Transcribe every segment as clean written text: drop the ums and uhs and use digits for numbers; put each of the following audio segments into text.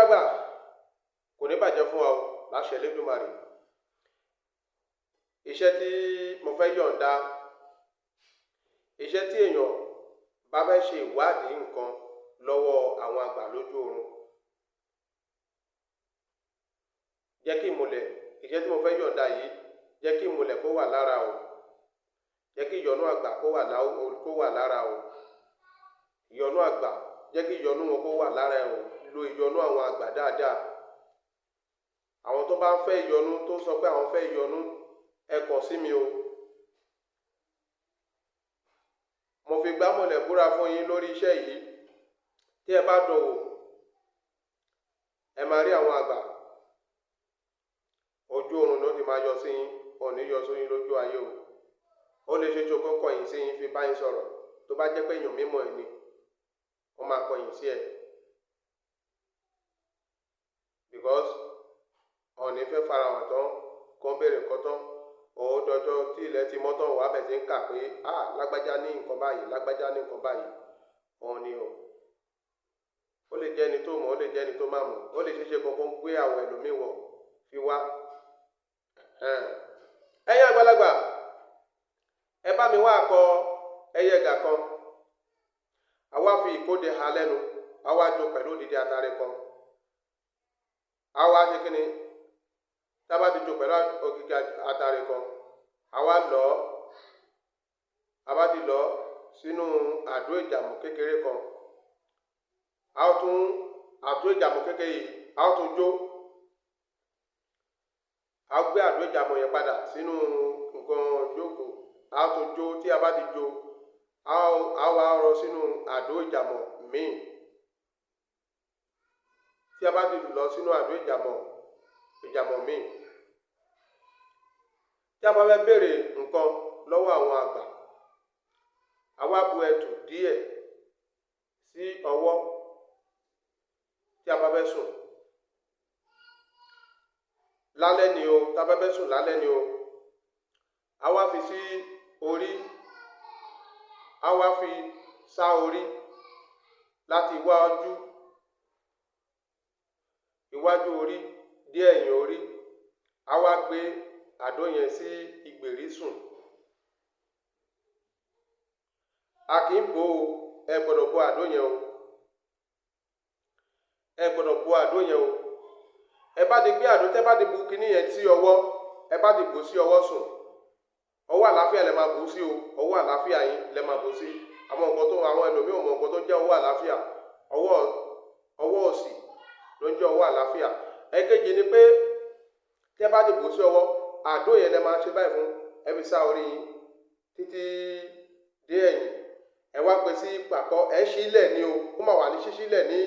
Àgbàlagbà, kò ní bàjẹ́ fún wa o, láṣẹ Elédùmarè. Iṣẹ́ tí mo fẹ́ yọ̀ǹda, iṣẹ́ tí èèyàn bá fẹ́ ṣe ìwádìí nǹkan lọ́wọ́ àwọn àgbà lójú oorun, jẹ́ kí ìmùlẹ̀, iṣẹ́ tí mo fẹ́ yọ̀ǹda yìí, jẹ́ kí ìmùlẹ̀ kó wà lára o, jẹ́ kí ìyọ́nú àgbà kó wà lára o, ìyọ́nú àgbà, jẹ́ kí ìyọ́nú wọn kó wà lára ẹ o. Lo ìyọ́nú àwọn àgbà dáadáa. Àwọn tó bá ń fẹ́ ìyọ́nú, tó sọ pé àwọn fẹ́ ìyọ́nú, ẹ kàn sí mi o. Mo fi gbámọ̀lẹ̀ búra fún yín lórí iṣẹ́ yìí. Tí ẹ bá dánwò, ẹ máa rí àwọn àgbà. Ojú oorun ló ti máa yọ sí yín, wọn ò ní yọ sí yín lójú ayé o. Ó lè ṣe ṣe kó kọ̀yìn sí yín fi bá yín sọ̀rọ̀. Tó bá jẹ́ pé èèyàn mímọ̀ ẹ ni, wọ́n máa kọ̀yìn sí ẹ. Because wọn ò ní fẹ́ farahàn tán, kó béèrè nǹkan tán. Ó dọjọ́ tí ilẹ̀ ti mọ́ tán, wàá bẹ̀ sí ń kà pé, "à, lágbájá ní nǹkan báyìí, lágbájá ní nǹkan báyìí." Òun ni o. Ó lè jẹ́ ẹni tó mọ̀, ó lè jẹ́ ẹni tó má mọ̀. Ó lè ṣe é ṣe kó gbé àwọ̀ ẹlòmíì wọ̀ fi wá. Ẹ̀yin àgbàlagbà, ẹ bá mi wá akọ ẹyẹ ẹ̀gà kan. A wá fi ìkóde ha lẹ́nu, a wá jó pẹ̀lú òdìdí atare kan. A wá ṣe kíni? Tá bá ti jó pẹ̀lú ògìgì atare kan, a wá lọ, a bá ti lọ sínú àdó ìjàmù kékeré kan. A ó tún àdó ìjàmù kékeré yìí, a ó tún jó. A ó gbé àdó ìjàmù yẹn padà sínú nǹkan jókòó. A ó tún jó. Tí a bá ti jó, a wá rọ sínú àdó ìjàmù míì. Tí a bá ti lọ sínú àdó ìjàmù míì, tí a bá fẹ́ béèrè nǹkan lọ́wọ́ àwọn àgbà, a wá bu ẹ̀tù díẹ̀ sí ọwọ́ tí a bá fẹ́ sùn. Lálẹ́ ni o, tí a bá fẹ́ sùn lálẹ́ ni o. A wá fi sí orí, a wá fi sá orí láti iwájú, iwájú orí dé ẹ̀yìn orí. A wá gbé àdó yẹn sí ìgbèrí sùn. A kì í bò ó, ẹ gbọdọ̀ bo àdó yẹn o. Ẹ gbọdọ̀ bo àdó yẹn o. Ẹ bá ti gbé àdó, tẹ́ bá ti bu kíní yẹn sí ọwọ́, ẹ bá ti bò sí ọwọ́ sùn. Ọwọ́ àlàáfíà lẹ máa bò sí o. Ọwọ́ àlàáfíà yín lẹ máa bò sí. Àwọn nǹkan tó, àwọn ẹlòmíì ò mọ nǹkan tó jẹ́ ọwọ́ àlàáfíà. Ọwọ́ òsì ló ń jẹ́ ọwọ́ àlàáfíà. Ẹ̀kejì ni pé tí ẹ bá ti bò sí ọwọ́, àdó yẹn lẹ máa ṣe báyìí fún, ẹ fi sá orí yín títí dé ẹ̀yìn. Ẹ wá gbé sí pàkọ́, ẹ ṣílẹ̀ ni o. Ó máa wà ní ṣíṣílẹ̀ ní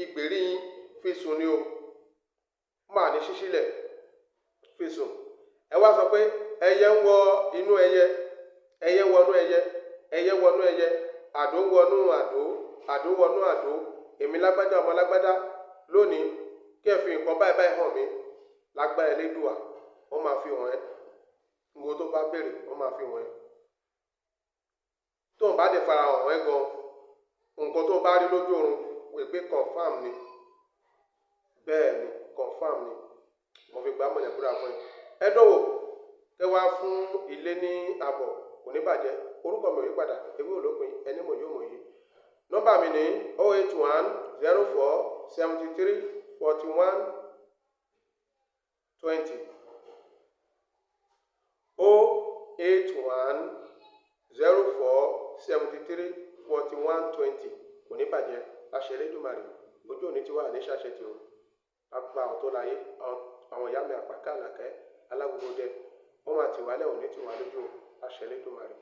ìgbèrí yín fi sùn ni o. Ó máa ní ṣíṣílẹ̀ fi sùn. Ẹ wá sọ pé ẹyẹ ń wọ inú ẹyẹ, ẹyẹ wọnú ẹyẹ, ẹyẹ wọnú ẹyẹ, àdó wọnú àdó, àdó wọnú àdó. Èmi lágbájá ọmọ lágbájá lónìí, kí ẹ fi nǹkan báyìí báyìí hàn mí. Lágbára Elédùà, wọ́n máa fi hàn ẹ́. Gbogbo tó bá béèrè, wọ́n máa fi hàn ẹ́. Tó ń bá dé farahàn ẹ́ gan, nǹkan tó bá rí lójú oorun, wí pé confirm ni. Bẹ́ẹ̀ ni, confirm ni. Mo fi gbámọ̀lẹ̀ búra fún ẹ. Ẹ dánwò, kẹ́ wá fún ilé ní àbọ̀, kò ní bàjẹ́. Orúkọ mi ò yí padà, ewé ò lópin, ẹni mọ̀ yóò mọ̀ yí. Nọ́mbà mi ni 081 04 73 41 20. 081 04 73 41 20. Kò ní bàjẹ́, láṣẹ Elédùmarè. Ojú òní ti wà ní ṣàṣẹ tí o. Agba àwọn tó láyé, àwọn ìyá mi àpáká àlàkẹ́, alágogo dẹ. Wọ́n máa tì wálẹ̀, òní tì wá lójú o. Láṣẹ Elédùmarè.